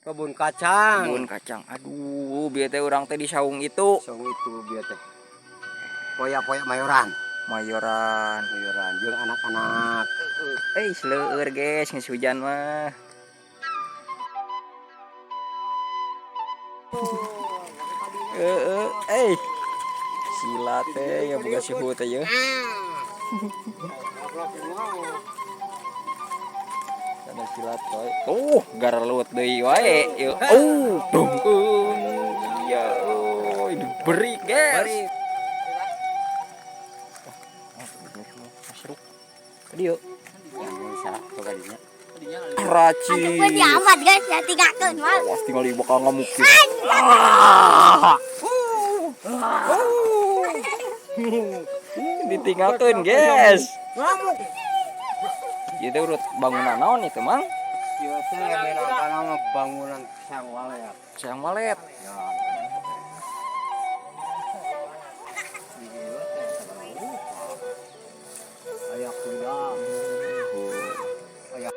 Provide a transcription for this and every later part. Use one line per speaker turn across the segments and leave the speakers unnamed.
Kebun kacang.
Kebun kacang. Aduh, bieu teh urang teh di saung itu.
Saung itu bieu teh. Poya-poya mayoran.
Mayoran.
Mayoran jeung anak-anak.
Seueur guys, geus hujan mah. Sila teh ya boga suhu teh ya. Ada silat wae. Tuh, garlut deui wae. Yeuh. Oh, dungkeun. Ya, euy, diberi, guys.
Beri.
Masruk. Tadi yuk. Raci.
Aduh, gua diamat guys, ya tinggalkeun mah.
Awas tinggal bakal ngamuk. Ditinggalkeun, guys.
Ngamuk.
Ieu teh urut bangunan naon itu, Mang?
Ieu teh minangkana mah bangunan Sang Walet.
Sang Walet.
Ya. Aya kuda. Aya.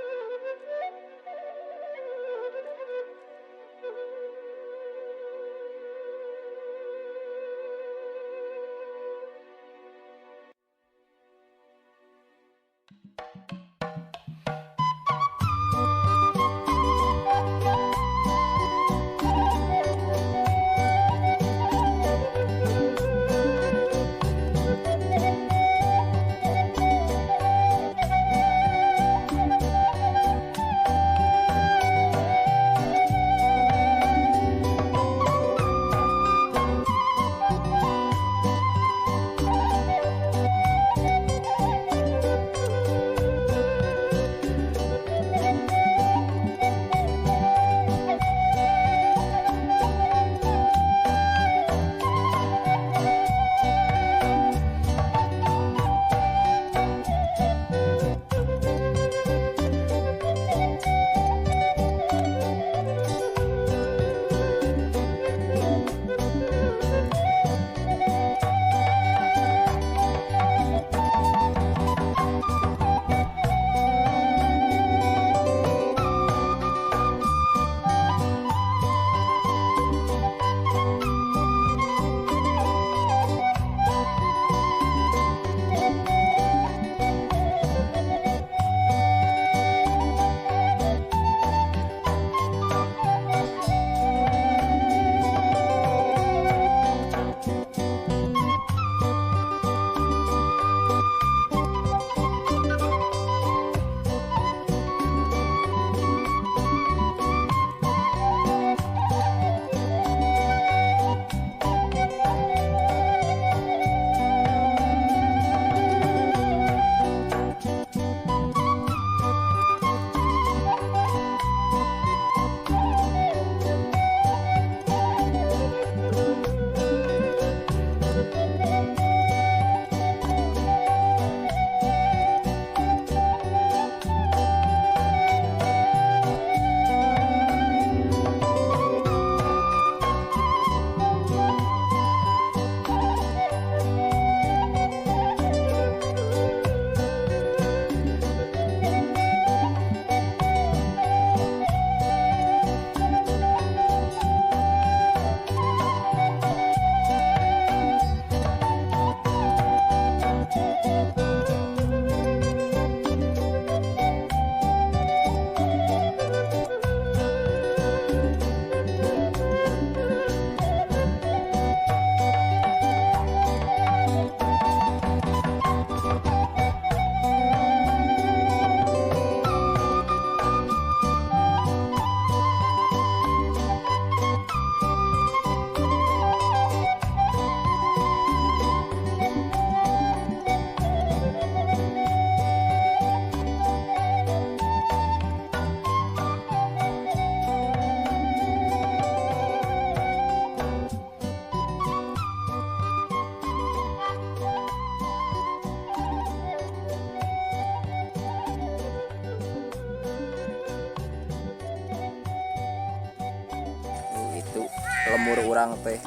Itu lemur urang teh.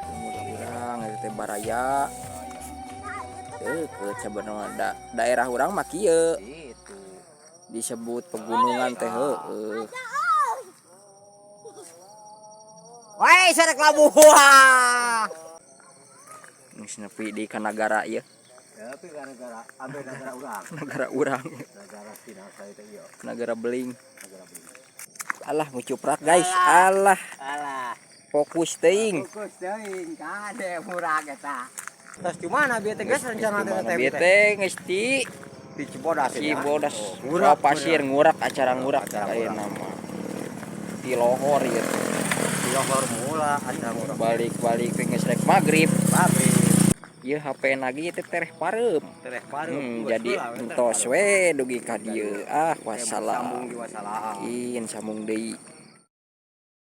Lemur urang itu teh baraya. Ke sabenerna daerah urang mah kieu.
Gitu.
Disebut pegunungan teh heueuh.
Woi, sarek labuh. Wah.
Geus nepi di ka nagara ieu.
Tapi gara-gara ambil negara urang,
Nagara urang,
negara Cina saya teh ieu,
nagara beling.
Negara beli.
Alah, mucuprak, guys. Alah,
Alah,
fokus teuing.
fokus teuing kade murah eta. Terus di mana bieu teh, guys, rencana teh teh?
Bieu teh geus di
Di Cibodas ya.
Cibodas.
Ngurak,
Ngurak pasir, ngurak, acara ngurak.
Acara
Ayeuna
ngurak.
mah. Di lohor ieu.
Di lohor mula acara ngurak.
Balik-balik teh geus rek magrib.
Pabrik.
Ieu HP lagi teh tereh pareum.
Tereh pareum.
Jadi entos we dugi ka dieu. Ah, wassalam.
Sambung di wassalam.
In sambung deui.